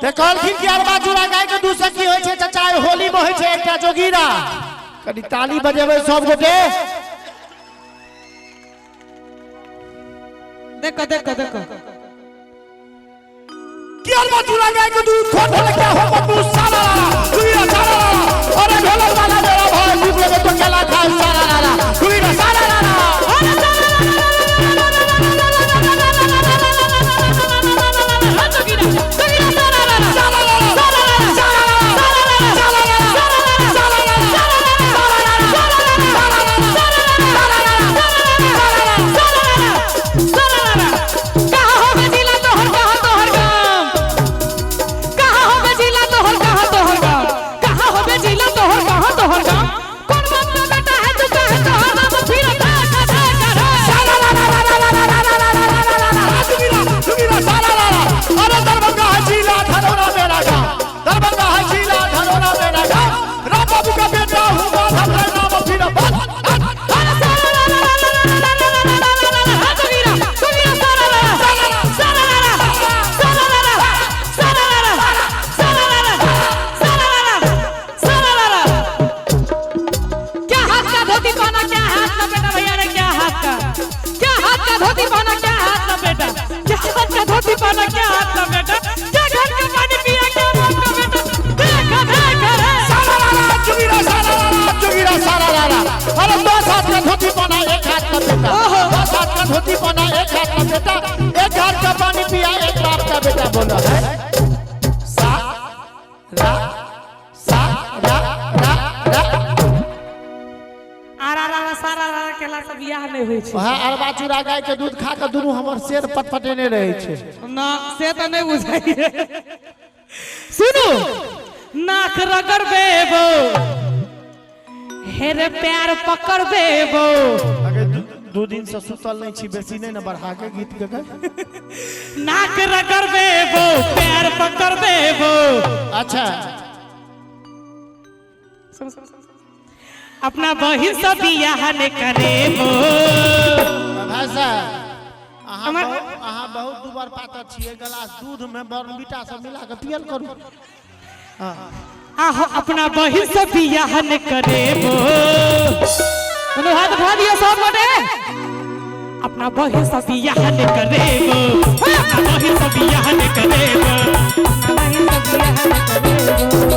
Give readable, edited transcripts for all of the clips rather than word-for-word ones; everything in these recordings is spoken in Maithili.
ते कहलखिन कि अरबा चूड़ा गाय के दूध से की होइ छै चाचा? होली में होइ छै एकटा जोगीरा। कनि ताली बजेबै सब गोटे। देखो देखो देखो कि अरबा चूड़ा गाय के दूध खोट होले क्या हो बब्बू सारा लाला जोगीरा सारा लाला। अरे ढोलक वाला मेरा भाई भूख लगे तो केला खाए सारा लाला जोगीरा सारा लाला। अरे सारा ला जोगीरा जोगीरा सारा ला ला सारा लाला सारा ला ला सारा लाला सारा ला ला सारा लाला सारा ला ला सारा लाला सारा ला ला सारा लाला सारा ला ला सारा लाला सारा ला ला सारा ला ला सारा ला ला। कहाँ हो गजिला तोहर, कहाँ तोहर गाम? कहाँ हो गजिला तोहर, कहाँ तोहर गाम? कहाँ हो गजिला तोहर, कहाँ तोहर गाम? कौन बाप का बेटा है तू, काहे तोहर नाम फिर धक्का धक्का रे? सारा ला ला ला ला ला ला ला ला ला ला ला ला जोगीरा जोगीरा सारा ला ला। अरे दरभंगा है जिला धरोरा मेरा गाँव, दरभंगा है जिला धरोरा मेरा गाँव, राम बाबू का बेटा हूँ माधव है नाम फिर बस। अरे सारा ला ला ला ला ला ला ला ला ला ला ला जोगीरा जोगीरा सारा ला ला सारा ला ला सारा ला ला सारा ला ला सारा ला ला सारा ला ला सारा ला ला। क्या हाथ का धोती पहना, क्या हाथ लपेटा भैया रे, क्या हाथ का, क्या हाथ का धोती पहना, क्या हाथ लपेटा, क्या हाथ का धोती पहना, क्या हाथ लपेटा, क्या घर का पानी पिया, क्या बाप का बेटा, देखा देखा रे। सारा ला ला जोगीरा सारा ला ला जोगीरा सारा ला ला। अरे दो हाथ का धोती पहना एक हाथ का बेटा, दस हाथ का धोती पहना एक हाथ का बेटा, एक हाथ का पानी पिया एक बाप का बेटा। बोलो है सा रा सा रा रा रा। आरा रा रा सारा रा रा केला से बियाह नहि होइ छै। वहाँ अरबा चूड़ा गाय के दूध खा के दुनू हमर शेर पटपटेने रहे छै। ना से तऽ नहि बुझाइए। सुनू, नाक रगड़ बेबो हेर प्यार पकड़ बेबो। अगे दू दिन से सुतल नहीं छी, बेसी नहीं ने बढ़ा के गीत के गाय। नाक रगड़ बेबो प्यार पकड़ बेबो। अच्छा अपना बहिन से बियाह ने करेबो। भाई साहब अहाँ हमर- बहुत अहाँ बहुत दुबर पातर छियै, गिलास दूध में बॉर्नविटा सब मिला के पियल करू। हाँ आहो अपना बहिन से बियाह ने करेबो। दोनों हाथ उठा दियो सब गोटे। अपना बहिन से बियाह ने करेबो, अपना बहिन से बियाह ने करेबो, अपना बहिन से बियाह ने करेबो।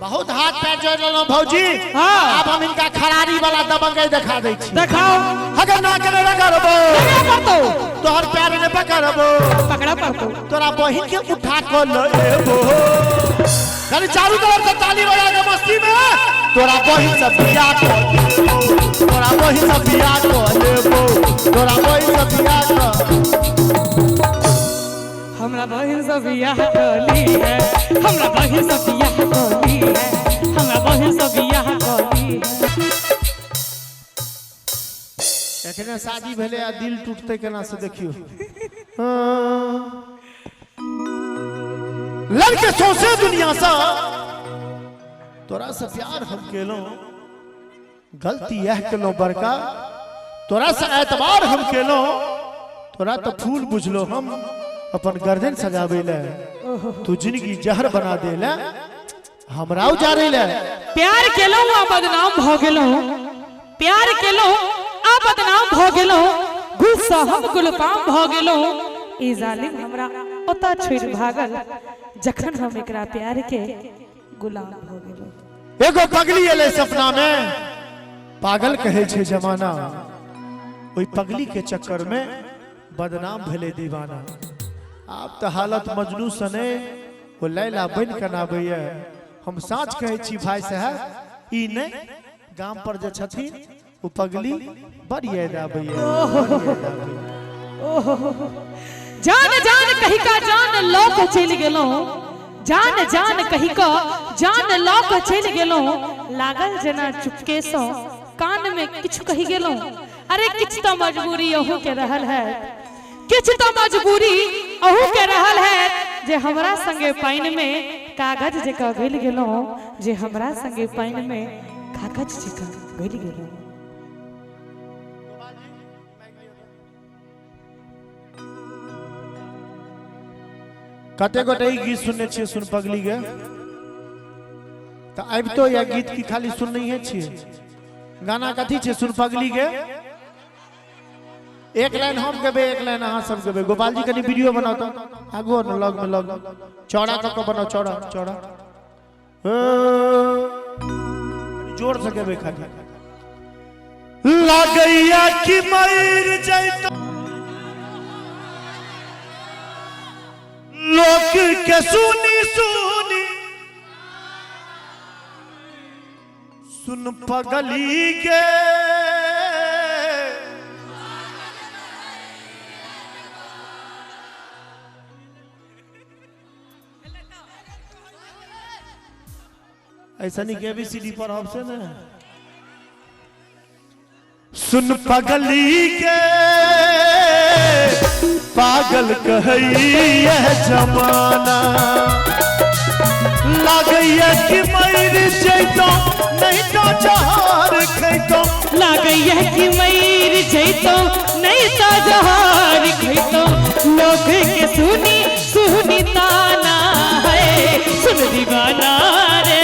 बहुत हाथ पैर जोड़ लेलहुँ भौजी। हाँ। आब हम इनका खरारी वाला दबंगई देखा दै छी। देखाओ। अगर ना करे रगड़बो पकड़ा पड़तो, तोहर पैर ने पकड़बो, पकड़ा पड़तो, तोरा बहिन के उठा के लएबो। खाली चारू तरफ से ताली बजा के मस्ती में तोरा बहिन से बियाह कर लेबो, तोरा बहिन से बियाह कर लेबो, तोरा बहिन से बियाह कर। हमरा बहिन से बियाह कली है, हमरा बहिन से बियाह कली है, हमरा बहिन से बियाह कली है। एखने शादी भेलै आ दिल टूटतै केना से देखियौ। हाँ। लड़के सौंसे दुनिया से तोरा से प्यार हम केलहुँ, गलती यह केलहुँ बड़का, तोरा से एतबार हम केलहुँ, तोरा तो फूल बुझलो हम अपन गर्दन सजावे ले, तू जिंदगी जहर बना दे ले, हमरा उजारे ले। प्यार केलहुँ आ बदनाम भ गेलहुँ, प्यार केलहुँ आ बदनाम भ गेलहुँ, गुस्सा हम गुलफाम भ गेलहुँ। ई जालिम हमरा ओतऽ छोड़ि भागल जखन हम एकरा प्यार के गुलाम भ गेलहुँ। एगो पगली एलै सपना में, पागल कहै छै जमाना, ओहि पगली के चक्कर में बदनाम भेलै दीवाना। आब तऽ हालत मजनू सने ओ लैला बनि के आबैए। हम साँच कहै छी भाई साहब, ई नहि गाम पर जे छथिन ओ पगली बड़ याद आबैए, बड़ याद आबैए। जान जान कही का जान लऽ के चलि गेलहुँ, जान जान कही का जान लऽ के चलि गेलहुँ, लागल जेना चुपके सँ कान में किछु कहि गेलहुँ। अरे किछु तऽ मजबूरी अहूँ के रहल है, किछु तऽ मजबूरी अहूँ के रहल है, जे हमरा संगे पानि में कागज जकाँ गलि गेलहुँ, जे हमरा संगे पानि में कागज जकाँ गलि गेलहुँ। कते गोटे ई गीत सुनने छियै सुन पगली गे? तऽ आबितो या गीत की खाली सुननहिए छियै? गाना कथी छै सुन पगली गे? एक लाइन हम गेबै, एक लाइन अहाँ सब गेबै। गोपाल जी कनि वीडियो बनाउ तऽ आगू ने, लग में लग चौड़ा कऽ के बनाउ, चौड़ा चौड़ा, जोर से गेबै खाली। लागैया कि मरि जैतो लोक के सुनी सुनी, सुन पगली गे। ऐसा नहीं कि सीडी पर आपसे ना सुन पगली के पागल कहैया जमाना, लागैया कि मरि जैतो नहीं तो जहर खैतो, लागैया कि मरि जैतो नहीं तो जहर खैतो, लोग के सुनी सुनी ताना है, सुन दीवाना रे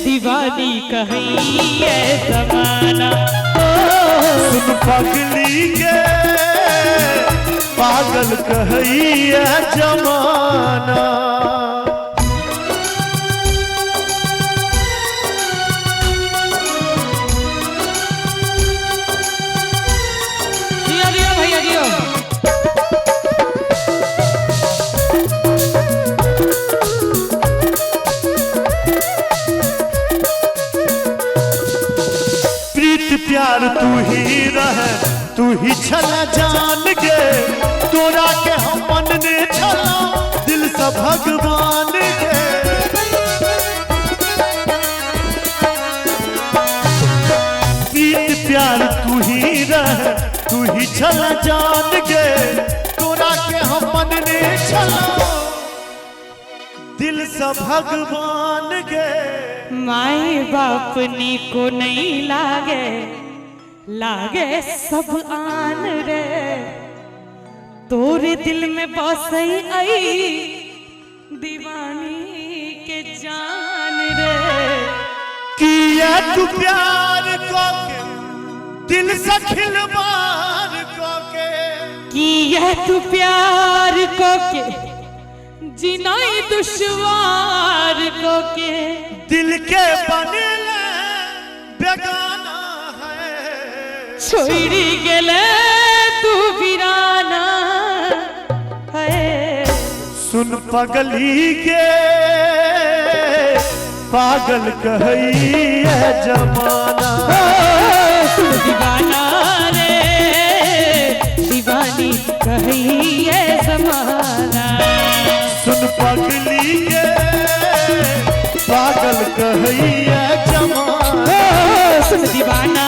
दीवानी कहैया जमाना। सुन पगली के पागल कहैया जमाना। जियो जियो भैया जियो। प्रीत प्यार तू ही रह, तू ही छला जान के, तोरा के हम मन ने छला दिल से भगवान के। प्रीत प्यार तू ही रह, तू ही छला जान के, तोरा के हम मन ने छला दिल से भगवान के। माई बाप नी को नहीं लागे, लागे सब आन रे, तोरे दिल में बसई आई दीवानी के जान रे। किया तू प्यार को के दिल से खिलवाड़ को के, किया तू प्यार को के जीना दुश्वार को के, दिल के बनेले बेगाना है, छोड़ी गेले तू वीराना है। सुन पगली के पागल कहैया जमाना, सुन दीवाना रे दीवानी कहैया जमाना, सुन पगली के पागल कहैया जमाना, सुन दीवाना